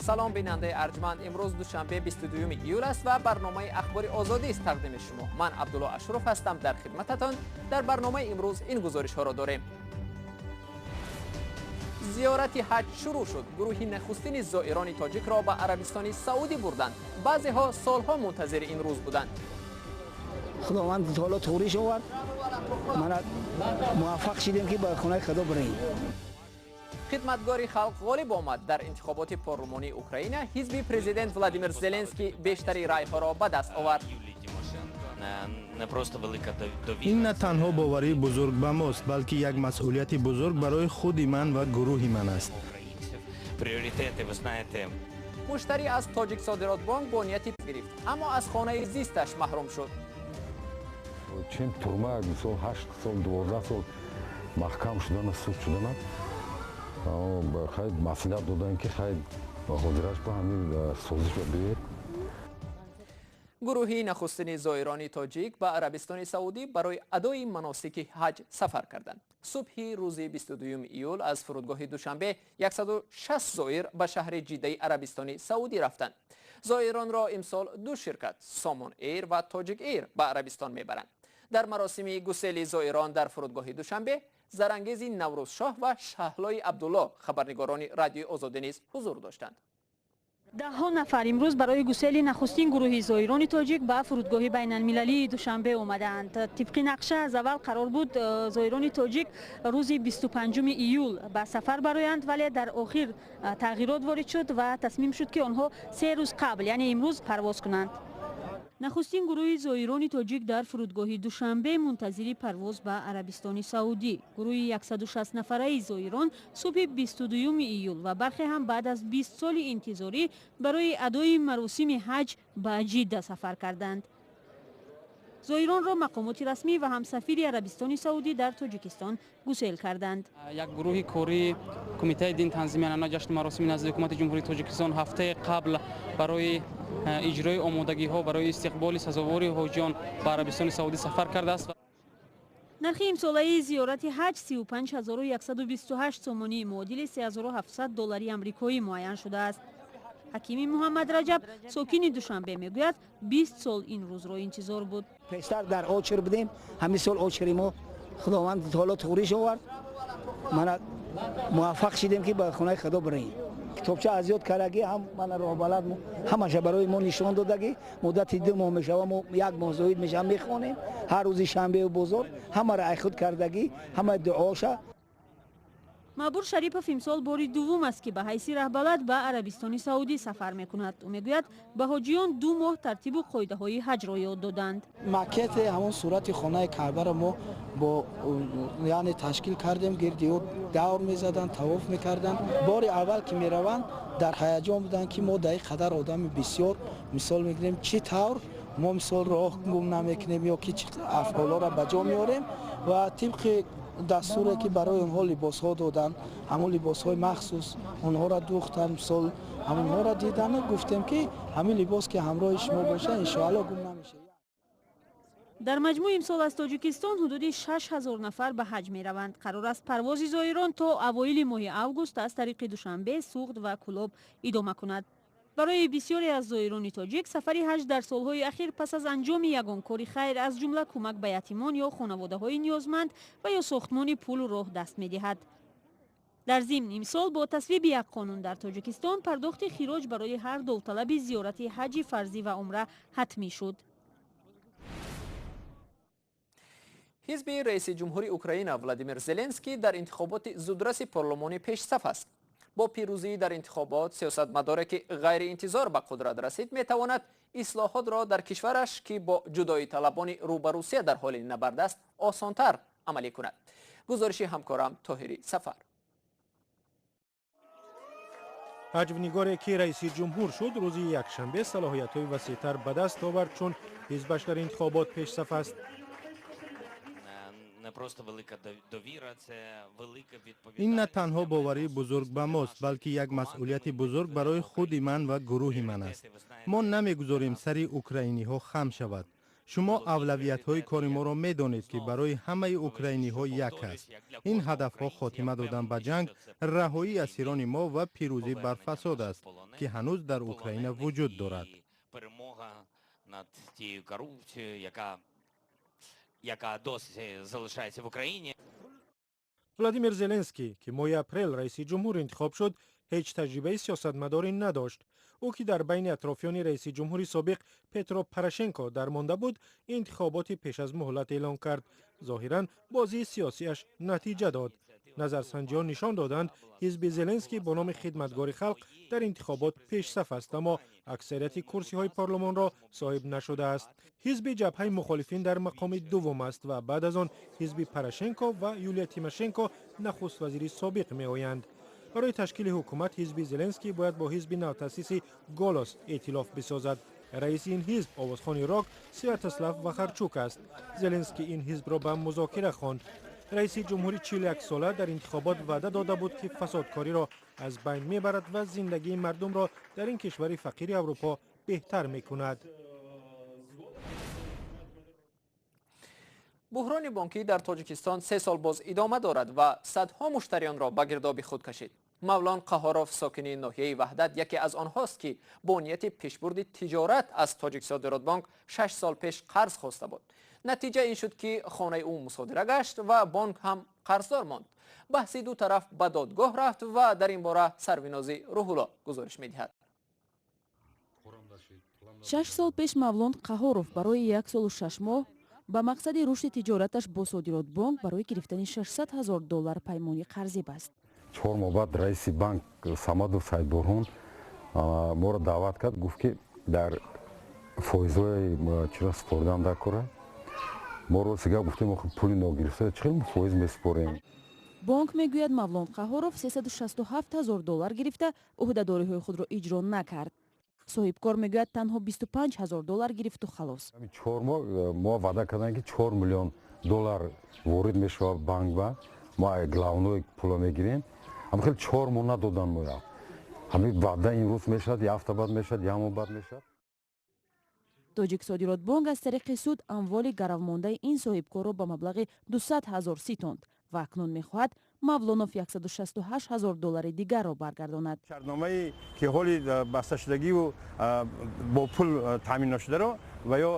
Салом, бинандаи арҷманд. Имрӯз душанбе, 22 июл аст ва барномаи Ахбори Озодӣ аст тақдими шумо. Ман Абдулло Ашуров ҳастам дар хидмататон. Дар барномаи имрӯз ин гузоришҳоро дорем. Зиёрати ҳаҷ шурӯъ шуд. Гурӯҳи нахустини зоирони тоҷикро ба Арабистони Саудӣ бурданд. Баъзеҳо солҳо мунтазири ин рӯз буданд. Худованд таоло туғриш овард, мана муваффақ шидем, ки ба хонаи Худо бирем. Хидматгори халқ ғолиб омад. Дар интихоботи парлумонии Украина ҳизби президент Владимир Зеленский бештари райҳоро ба даст овард. Ин на танҳо боварии бузург ба мост, балки як масъулияти бузург барои худи ман ва гурӯҳи ман аст. Муштарӣ аз Тоҷиксодиротбонк бо нияти гирифт, аммо аз хонаи зисташ маҳрум шуд. Чем турма, мисол, 8 сол, 12 сол маҳкам шудана, суд шудана. Хай, маслиҳат доданд, ки хай, ҳозираш ба ҳамин созиш биёед. Гурӯҳи нахустини зоирони тоҷик ба Арабистони Саудӣ барои адои маносики ҳаҷ сафар карданд. Субҳи рӯзи 22 июл аз фурудгоҳи Душанбе 160 зоир ба шаҳри Ҷиддаи Арабистони Саудӣ рафтанд. Зоиронро имсол ду ширкат, Сомон Эйр ва Тоҷик Эйр, ба Арабистон мебаранд. Дар маросими гусели зоирон дар фурудгоҳи Душанбе Зарангези Наврӯзшоҳ ва Шаҳлои Абдулло, хабарнигорони Радиои Озодӣ, низ ҳузур доштанд. Даҳҳо нафар имрӯз барои гусели нахустин гурӯҳи зоирони тоҷик ба фурудгоҳи байналмилалии Душанбе омадаанд. Тибқи нақша, аз аввал қарор буд э, зоирони тоҷик рӯзи 25 июл ба сафар бароянд, вале дар охир э, тағйирот ворид шуд ва тасмим шуд, ки онҳо 3 рӯз қабл, яъне имрӯз, парвоз кунанд. Нахустин гурӯҳи зоирони тоҷик дар фурудгоҳи Душанбе мунтазири парвоз ба Арабистони Саудӣ. Гурӯҳи 160 нафараи зоирон субҳи 22 июл ва бархе ҳам баъд аз 20 соли интизорӣ барои адои маросими ҳаҷ ба Ҷидда сафар карданд. Зоиронро мақомоти расмӣ ва ҳам сафири Арабистони Саудӣ дар Тоҷикистон гусел карданд. Як гурӯҳи кории Кумитаи дин, танзими анъана, ҷашну маросими назди Ҳукумати Ҷумҳурии Тоҷикистон ҳафтаи қабл барои иҷрои омодагиҳо барои истиқболи сазовори ҳоҷиён ба Арабистони Саудӣ сафар кардааст. Нархи имсолаи зиёрати ҳаҷ 35 128 сомонӣ, муодили 3700 доллари амрикоӣ муайян шудааст. Ҳакими Муҳаммад Раҷаб, сокини Душанбе, мегӯяд, 20 сол ин рӯзро интизор буд. Пештар дар очер будем. Ҳамин сол очери мо Худованд таоло туғриш овард, мана муваффақ шидем, ки ба хонаи Худо бирем. Китобча аз ёд кардагӣ, ҳам мана роҳбалад ҳамаша барои мо нишон додагӣ. Муддати 2 моҳ мешава, мо як моҳ зоид мешава, мехонем ҳар рӯзи шанбеу бозор. Ҳамаро ай худ кардагӣ, ҳама дуоша. Маъбур Шарипов имсол бори дуввум аст, ки ба ҳайси раҳбалад ба Арабистони Саудӣ сафар мекунад. Ӯ мегӯяд, ба ҳоҷиён 2 моҳ тартибу қоидаҳои ҳаҷро ёд доданд. Макети ҳамон сурати хонаи Карбаро мо бо, яъне, ташкил кардем. Гирди ӯ давр мезаданд, тавоф мекарданд. Бори аввал ки мераванд, дар ҳаяҷон буданд, ки мо дар ин қадар одами бисёр, мисол мегирем, чӣ тавр мо, мисол, роҳ гум намекунем ё ки чӣ афъолҳоро ба ҷо меорем. Ва тибқи дастуре, ки барои онҳо либосҳо доданд, ҳамон либосҳои махсус онҳоро дӯхтанд, мисол, ҳамонҳоро дидану гуфтем, ки ҳамин либос ки ҳамроҳи шумо бошад, иншоалло гум намешавад. Дар маҷмӯъ имсол аз Тоҷикистон ҳудуди 6000 нафар ба ҳаҷ мераванд. Қарор аст парвози зоирон то авоили моҳи август аз тариқи Душанбе, Суғд ва Кӯлоб идома кунад. Барои бисёре аз зоирони тоҷик сафари ҳаҷ дар солҳои ахир пас аз анҷоми ягон кори хайр, аз ҷумла кӯмак ба ятимон ё хонаводаҳои ниёзманд ва ё сохтмони пулу роҳ даст медиҳад. Дар зимн, имсол бо тасвиби як қонун дар Тоҷикистон пардохти хироҷ барои ҳар довталаби зиёрати ҳаҷи фарзӣ ва умра ҳатмӣ шуд. Ҳизби раиси ҷумҳури Украина Владимир Зеленский дар интихоботи зудраси парлумонӣ пешсаф аст. Бо пирӯзӣ дар интихобот сиёсатмадоре, ки ғайриинтизор ба қудрат расид, метавонад ислоҳотро дар кишвараш, ки бо ҷудоиталабони рӯ ба Русия дар ҳоли набард аст, осонтар амалӣ кунад. Гузориши ҳамкорам Тоҳири Сафар. Ҳаҷвнигоре, ки раиси ҷумҳур шуд, рӯзи якшанбе салоҳиятҳои васеътар ба даст овард, чун ҳизбаш дар интихобот пешсаф аст. Ин на танҳо боварии бузург ба мост, балки як масъулияти бузург барои худи ман ва гурӯҳи ман аст. Мо намегузорем сари украиниҳо хам шавад. Шумо авлавиятҳои кори моро медонед, ки барои ҳамаи украиниҳо як аст. Ин ҳадафҳо хотима додан ба ҷанг, раҳоии асирони мо ва пирӯзӣ бар фасод аст, ки ҳанӯз дар Украина вуҷуд дорад. Над тією корупцією, яка досі залишається в Україні. Владимир Зеленский, ки моҳи апрел раиси ҷумҳур интихоб шуд, ҳеҷ таҷрибаи сиёсатмадорӣ надошт. Ӯ, ки дар байни атрофиёни раиси ҷумҳури собиқ Петро Порошенко дармонда буд, интихоботи пеш аз муҳлат эълон кард. Зоҳиран, бозии сиёсиаш натиҷа дод. Назарсанҷиҳо нишон доданд, ҳизби Зеленский бо номи Хидматгори халқ дар интихобот пешсаф аст, аммо аксарияти курсиҳои парлумонро соҳиб нашудааст. Ҳизби Ҷабҳаи мухолифин дар мақоми дуввум аст ва баъд аз он ҳизби Порошенко ва Юлия Тимошенко, нахуствазири собиқ, меоянд. Барои ташкили ҳукумат ҳизби Зеленский бояд бо ҳизби навтаъсиси Голос эътилоф бисозад. Раиси ин ҳизб овозхони рок Святослав Вахарчук аст. Зеленский ин ҳизбро ба музокира хонд. Раиси ҷумҳури 41-сола дар интихобот ваъда дода буд, ки фасодкориро аз байн мебарад ва зиндагии мардумро дар ин кишвари фақири Аврупо беҳтар мекунад. Буҳрони бонкӣ дар Тоҷикистон 3 сол боз идома дорад ва садҳо муштариёнро ба гирдоби худ кашид. Мавлон Қаҳоров, сокини ноҳияи Ваҳдат, яке аз онҳост, ки бо нияти пешбурди тиҷорат аз Тоҷиксодиротбонк 6 сол пеш қарз хоста буд. Натиҷа ин шуд, ки хонаи ӯ мусодира гашт ва бонк ҳам қарздор монд. Баҳси ду тараф ба додгоҳ рафт ва дар ин бора Сарвинози Рӯҳулло гузориш медиҳад. 6 сол пеш Мавлон Қаҳоров барои 1 солу 6 моҳ ба мақсади рушди тиҷораташ бо Содиротбонк барои гирифтани 600 ҳазор доллар паймони қарзӣ баст. 4 моҳ баъд раиси банк Самадов Саидбурҳон моро даъват кард, гуфт, ки дар фоизҳои чиро супоридан дакора. Мо рости гап гуфтем, пули ногирифта чӣ хел фоиз месупорем. Бонк мегӯяд, Мавлон Қаҳоров 367 ҳазор доллар гирифта, ӯҳдадориҳои худро иҷро накард. Соҳибкор мегӯяд, танҳо 25 ҳазор доллар гирифту халос. 4 моҳ мо ваъда карданд, ки 4 миллион доллар ворид мешавад банк ба мо, главной пуло мегирем. Ҳам хел 4 моҳ надоданд моя. Ҳамин ваъда имрӯз мешавад, як ҳафта баъд мешавад, як моҳ баъд мешавад. Тоҷиксодиротбонк аз тариқи суд амволи гаравмондаи ин соҳибкорро ба маблағи 200 ҳазор ситонд ва акнун мехоҳад Мавлонов 168 ҳазор доллари дигарро баргардонад. Шартномае ки ҳоли басташудагиву бо пул таъмин нашударо ва ё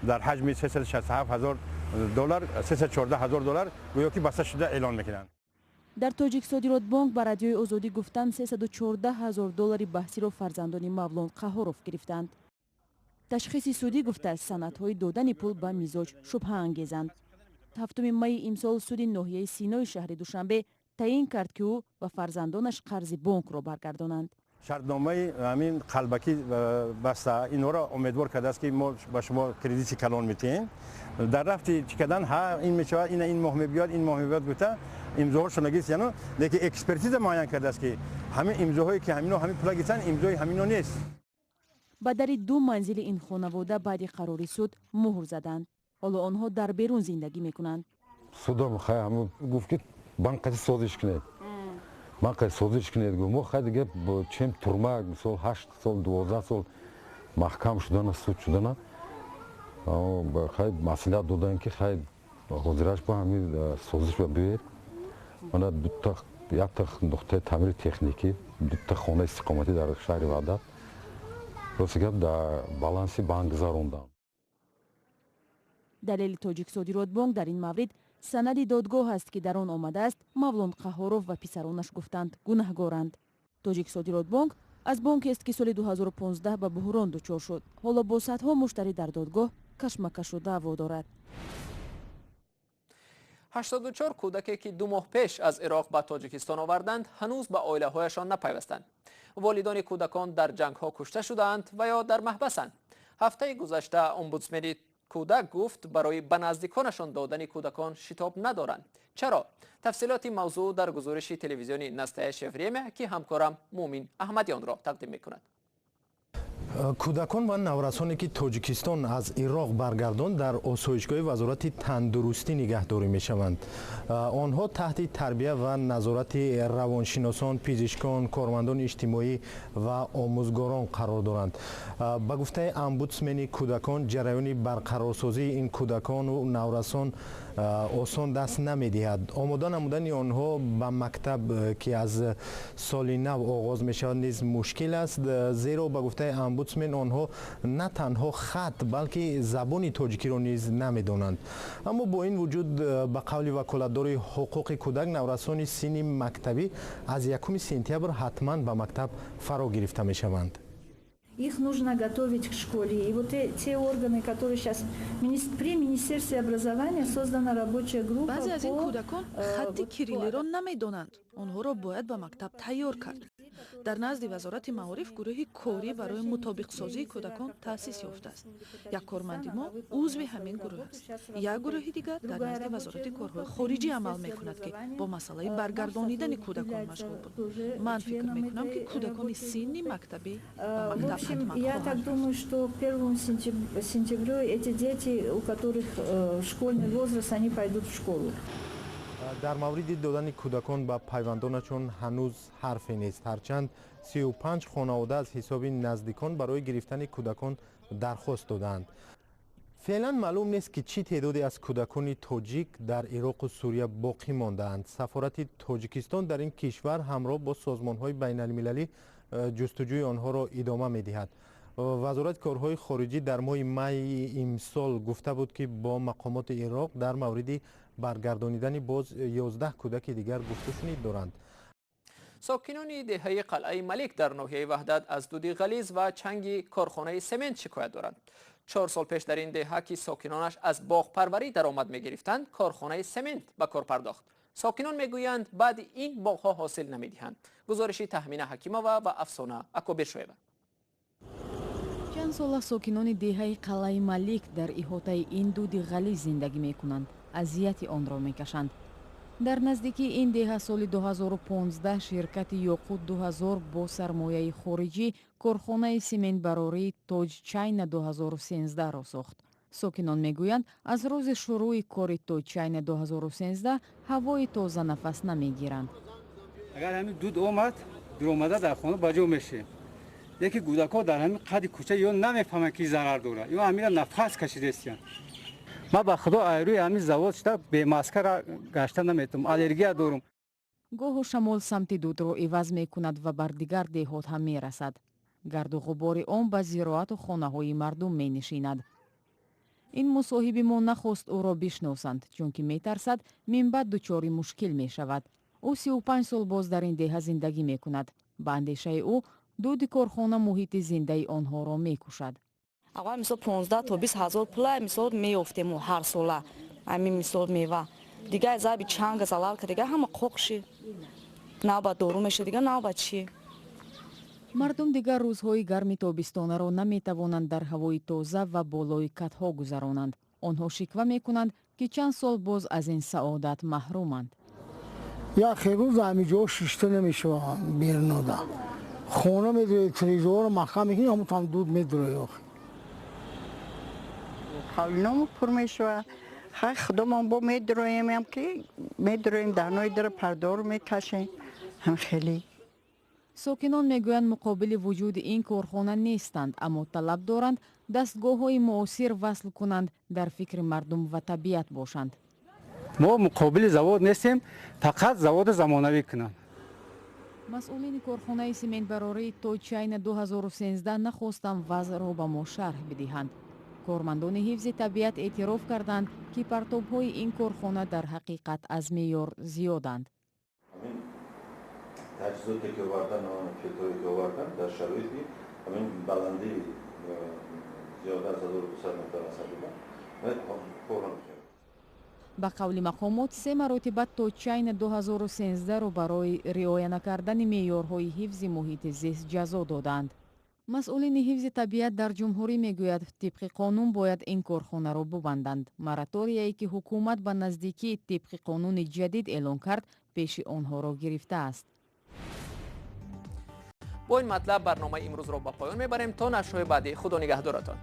дар ҳаҷми 367 ҳазор доллар, 314 ҳазор доллар гӯё ки баста шуда эълон мекунанд. Дар Тоҷиксодиротбонк ба Радиои Озодӣ гуфтанд, 314 ҳазор доллари баҳсиро фарзандони Мавлон Қаҳоров гирифтанд. Ташхиси судӣ гуфтааст, санадҳои додани пул ба мизоҷ шубҳаангезанд. 7 майи имсол суди ноҳияи Синои шаҳри Душанбе таъин кард, ки ӯ ва фарзандонаш қарзи бонкро баргардонанд. Шартномаи ҳамин қалбакӣ баста инҳоро умедвор кардааст, ки мо ба шумо кредити калон метиҳем. Дар рафти чӣ кардан, ҳа, ин мешавад, ина ин моҳ мебиёд, ин моҳ мебиёд гуфта имзоҳошро нагирифт, лекин экспертиза муайян кардааст, ки ҳамин имзоҳое ки ҳамино ҳамин пула гирифтанд, имзои ҳамино нест. Ба дари ду манзили ин хонавода баъди қарори суд муҳр заданд. Ҳоло онҳо дар берун зиндагӣ мекунанд. Судам гуфт, ки банк қати созиш кунед, банк қати созиш кунед. Гуфт, мо хай дига чем турма, мисол, 8 сол, 12 сол маҳкам шудана, суд шудана, хай маслиҳат доданд, ки хай ҳозираш ба ҳамин созиш ба биёед. Мана дута, якта нуқтаи таъмири техникӣ, дута хонаи истиқоматӣ дар шаҳри Ваҳдат, рости гап, дар баланси банк гузарондам. Далели Тоҷиксодиротбонк дар ин маврид санади додгоҳ аст, ки дар он омадааст, Мавлон Қаҳоров ва писаронаш гуфтанд, гунаҳгоранд. Тоҷиксодиротбонк аз бонкест, ки соли 2015 ба буҳрон дучор шуд. Ҳоло бо садҳо муштарӣ дар додгоҳ кашмакашу даъво дорад. 84 кӯдаке, ки 2 моҳ пеш аз Ироқ ба Тоҷикистон оварданд, ҳанӯз ба оилаҳояшон напайвастанд. Волидони кӯдакон дар ҷангҳо кушта шудаанд ва ё дар маҳбасанд. Ҳафтаи гузашта омбудсмени кӯдак гуфт, барои ба наздиконашон додани кӯдакон шитоб надоранд. Чаро? Тафсилоти мавзӯъ дар гузориши телевизиони Настоящее время, ки ҳамкорам Мумин Аҳмадиёнро тақдим мекунад. Кӯдакон ва наврасоне, ки Тоҷикистон аз Ироқ баргардонд, дар осоишгоҳи Вазорати тандурустӣ нигаҳдорӣ мешаванд. Онҳо таҳти тарбия ва назорати равоншиносон, пизишкон, кормандони иҷтимоӣ ва омӯзгорон қарор доранд. Ба гуфтаи омбудсмени кӯдакон, ҷараёни барқарорсозии ин кӯдакону наврасон осон даст намедиҳад. Омода намудани онҳо ба мактаб, ки аз соли нав оғоз мешавад, низ мушкил аст, зеро, ба гуфтаи омбудсмен, онҳо на танҳо хат, балки забони тоҷикиро низ намедонанд. Аммо бо ин вуҷуд, ба қавли ваколатдори ҳуқуқи кӯдак, наврасони синни мактабӣ аз 1 сентябр ҳатман ба мактаб фаро гирифта мешаванд. Их нужно готовить к школе. И вот те органы, которые сейчас при Министерстве образования создана рабочая группа. Баъзе аз ин кӯдакон хатти кириллиро намедонанд. Онҳоро бояд ба мактаб тайёр кард. Дар назди Вазорати маориф гурӯҳи корӣ барои мутобиқсозии кӯдакон таъсис ёфтааст. Як корманди мо узви ҳамин гурӯҳ аст. Як гурӯҳи дигар дар назди Вазорати корҳои хориҷӣ амал мекунад, ки бо масъалаи баргардонидани кӯдакон машғул буд. Ман фикр мекунам, ки кӯдакони синни мактабӣ ба мактаб ҳатман Я так думаю, что к 1 сентябрю эти дети, у которых школьный возраст, они пойдут в школу. Дар мавриди додани кӯдакон ба пайвандонашон ҳанӯз ҳарфе нест, ҳарчанд 35 хонавода аз ҳисоби наздикон барои гирифтани кӯдакон дархост додаанд. Феълан маълум нест, ки чӣ теъдоде аз кӯдакони тоҷик дар Ироқу Сурия боқӣ мондаанд. Сафорати Тоҷикистон дар ин кишвар ҳамроҳ бо созмонҳои байналмилалӣ ҷустуҷӯи онҳоро идома медиҳад. Вазорати корҳои хориҷӣ дар моҳи майи имсол гуфта буд, ки бо мақомоти Ироқ дар мавриди баргардонидани боз 11 кӯдаки дигар гуфтушунид доранд. Сокинони деҳаи Қалъаи Малик дар ноҳияи Ваҳдат аз дуди ғализ ва чанги корхонаи семент шикоят доранд. 4 сол пеш дар ин деҳа, ки сокинонаш аз боғпарварӣ даромад мегирифтанд, корхонаи семент ба кор пардохт. Сокинон мегӯянд, баъди ин боғҳо ҳосил намедиҳанд. Гузориши Таҳмина Ҳакимова ва Афсона Акобиршоева. Чанд сола сокинони деҳаи Қалъаи Малик дар иҳотаи ин дуди ғализ зиндагӣ мекунанд, азияти онро мекашанд. Дар наздикии ин деҳа соли 2015 ширкати Ёқут 2000 бо сармояи хориҷӣ корхонаи сементбарории Тоҷ Чайна 2013-ро сохт. Сокинон мегӯянд, аз рӯзи шурӯъи кори Тоҷ Чайна 2013 ҳавои тоза нафас намегиранд. Агар ҳамин дуд омад, дуромада дар хона ба ҷо мешем. Яке кӯдакҳо дар ҳамин қади кӯча ё намефаҳманд, ки зарар дорад, ё ҳамина нафас кашидастиянд. Ман ба худо, айрӯи ҳамин завод шуда, бемаска гашта наметавонам, аллергия дорум. Гоҳу шамол самти дудро иваз мекунад ва бар дигар деҳот ҳам мерасад. Гарду ғубори он ба зироату хонаҳои мардум менишинад. Ин мусоҳиби мо нахост ӯро бишносанд, чунки метарсад, минбаъд дучори мушкил мешавад. Ӯ 35 сол боз дар ин деҳа зиндагӣ мекунад. Ба андешаи ӯ, дуди корхона муҳити зиндаи онҳоро мекушад. Аввал, мисол, 15 то 20 ҳазор пула, мисол, меёфтему ҳар сола ҳамин, мисол, мева. Дигар заби чанга залалка, дигар ҳама қоқши, навбат дору меша, дигар навбат чӣ. Мардум дигар рӯзҳои гарми тобистонаро наметавонанд дар ҳавои тоза ва болои катҳо гузаронанд. Онҳо шиква мекунанд, ки чанд сол боз аз ин саодат маҳруманд. Яхе рӯз ҳамин ҷо шишта намешавад. Бернода хона медрои, телевизорро маҳкам мекунӣ, ҳамон дуд медрои охи. Ҳавлиномо пур мешавад. Хай, худомон бо медроем, ки медроем, дарнои дара пардору мекашем, ҳам хеле. Сокинон мегӯянд, муқобили вуҷуди ин корхона нестанд, аммо талаб доранд, дастгоҳҳои муосир васл кунанд, дар фикри мардум ва табиат бошанд. Мо муқобили завод нестем, фақат заводи замонавӣ кунанд. Масъулини корхонаи сементбарории Тоҷчайна 2013 нахостанд вазъро ба мо шарҳ бидиҳанд. Кормандони ҳифзи табиат эътироф карданд, ки партобҳои ин корхона дар ҳақиқат аз меъёр зиёданд. Таҷҳизоте ки овардан, филтрое ки овардан, дар шароити ҳамин баландии зиёда аз 1200 метр аз сатҳи кор намекард. Ба қавли мақомот, се маротиба Тоҷчайна 2013-ро барои риоя накардани меъёрҳои ҳифзи муҳити зист ҷазо доданд. Масъулини ҳифзи табиат дар ҷумҳурӣ мегӯяд, тибқи қонун бояд ин корхонаро бубанданд. Мораторияе, ки ҳукумат ба наздикӣ тибқи қонуни ҷадид эълон кард, пеши онҳоро гирифтааст. Бо ин матлаб барномаи имрӯзро ба поён мебарем. То нашрҳои баъдӣ, худо нигаҳдоратон.